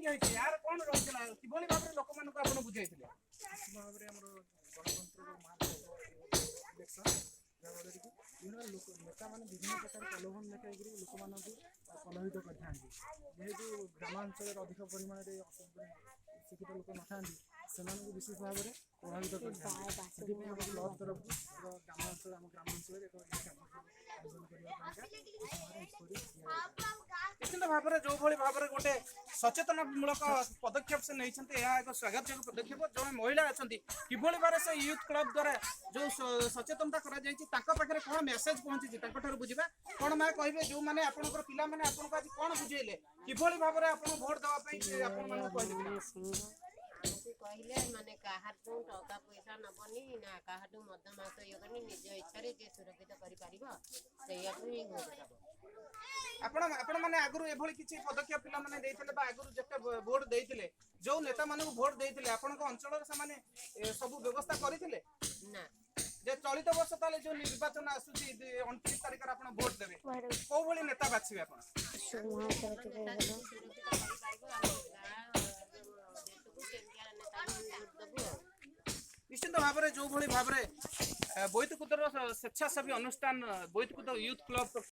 ହେଇଛି, ଏହାର କଣ ରହିଥିଲା, କିଭଳି ଭାବରେ ଲୋକମାନଙ୍କୁ ଆପଣ ବୁଝାଇଥିଲେ? ନିଶ୍ଚିତ ଭାବରେ ଆମର ଗଣତନ୍ତ୍ରର ମହାପର୍ବ ଇଲେକ୍ସନ୍, ଯାହାଫଳରେ କି ବିଭିନ୍ନ ଲୋକ ନେତାମାନେ ବିଭିନ୍ନ ପ୍ରକାର ପ୍ରଲୋଭନ ଦେଖାଇକରି ଲୋକମାନଙ୍କୁ ପ୍ରଲୋଭିତ କରିଥାନ୍ତି। ଯେହେତୁ ଗ୍ରାମାଞ୍ଚଳରେ ଅଧିକ ପରିମାଣରେ ଶିକ୍ଷିତ ଲୋକ ନଥାନ୍ତି, ସେମାନଙ୍କୁ ବିଶେଷ ଭାବରେ ପ୍ରଭାବିତ କରିଥାନ୍ତି। ସେଥିପାଇଁ ଆମ କ୍ଲବ୍ ତରଫରୁ ଏକ ଗ୍ରାମାଞ୍ଚଳ ଆମ ଗ୍ରାମାଞ୍ଚଳରେ ଏକ ଏହି କାର୍ଯ୍ୟକ୍ରମ ଆୟୋଜନ କରିବା ପାଇଁକା ଏହି ସମୟରେ ନିଷ୍ପତ୍ତି ନିଆଯାଇଥାଏ। ନିଶ୍ଚିତ ଭାବରେ ଯୋଉଭଳି ଭାବରେ ଗୋଟେ ସଚେତନ ମୂଳକ ପଦକ୍ଷେପ ସେ ନେଇଛନ୍ତି, ଏହା ଏକ ସ୍ୱାଗତଯୋଗ୍ୟ ପଦକ୍ଷେପ। ଜଣେ ମହିଳା ଅଛନ୍ତି, କିଭଳି ଭାବରେ ସେ ୟୁଥ୍ କ୍ଲବ ଦ୍ୱାରା ଯୋଉ ସଚେତନତା କରାଯାଇଛି, ତାଙ୍କ ପାଖରେ କଣ ମେସେଜ ପହଞ୍ଚିଛି, ତାଙ୍କଠାରୁ ବୁଝିବା। କଣ ମା କହିବେ, ଯୋଉମାନେ ଆପଣଙ୍କର ପିଲାମାନେ ଆପଣଙ୍କୁ ଆଜି କଣ ବୁଝେଇଲେ, କିଭଳି ଭାବରେ ଆପଣ ଭୋଟ ଦେବା ପାଇଁ ସେ ଆପଣମାନଙ୍କୁ କହିଲେ ପିଲାମାନେ? ଆମକୁ କହିଲେ ମାନେ କାହାଠୁ ଟଙ୍କା ପଇସା ନବନି ନା କାହାଠୁ ମଦ ମାଂସ ଇଏ କରିନି, ନିଜ ଇଚ୍ଛାରେ ଯିଏ ସୁରକ୍ଷିତ କରିପାରିବ ସେଇଆକୁ ହିଁ ଭୋଟ ଦବ। ଆପଣ ମାନେ ଆଗରୁ ଏଭଳି କିଛି ପଦକ୍ଷେପ ପିଲାମାନେ ଦେଇଥିଲେ ବା ଆଗରୁ ଯେତେ ଭୋଟ ଦେଇଥିଲେ, ଯୋଉ ନେତାମାନଙ୍କୁ ଭୋଟ ଦେଇଥିଲେ, ଆପଣଙ୍କ ଅଞ୍ଚଳରେ ସେମାନେ ସବୁ ବ୍ୟବସ୍ଥା କରିଥିଲେ? ନା। ଯେ ଚଳିତ ବର୍ଷ ତାହେଲେ ଯୋଉ ନିର୍ବାଚନ ଆସୁଛି, 29 ତାରିଖରେ ଆପଣ ଭୋଟ ଦେବେ, କୋଉ ଭଳି ନେତା ବାଛିବେ ଆପଣ? ଭଲ ନେତା, ଯଦି ସୁରକ୍ଷିତ କରିପାରିବ ଆମ ଗାଁ ଦେଶକୁ, ସେମିତିଆ ନେତାକୁ ଭୋଟ ଦବୁ ଆଉ। ନିଶ୍ଚିତ ଭାବରେ ଯୋଉଭଳି ଭାବରେ ବୋଇତକୁଦର ସ୍ବେଚ୍ଛାସେବୀ ଅନୁଷ୍ଠାନ ବୋଇତକୁଦ ୟୁଥ୍ କ୍ଲବ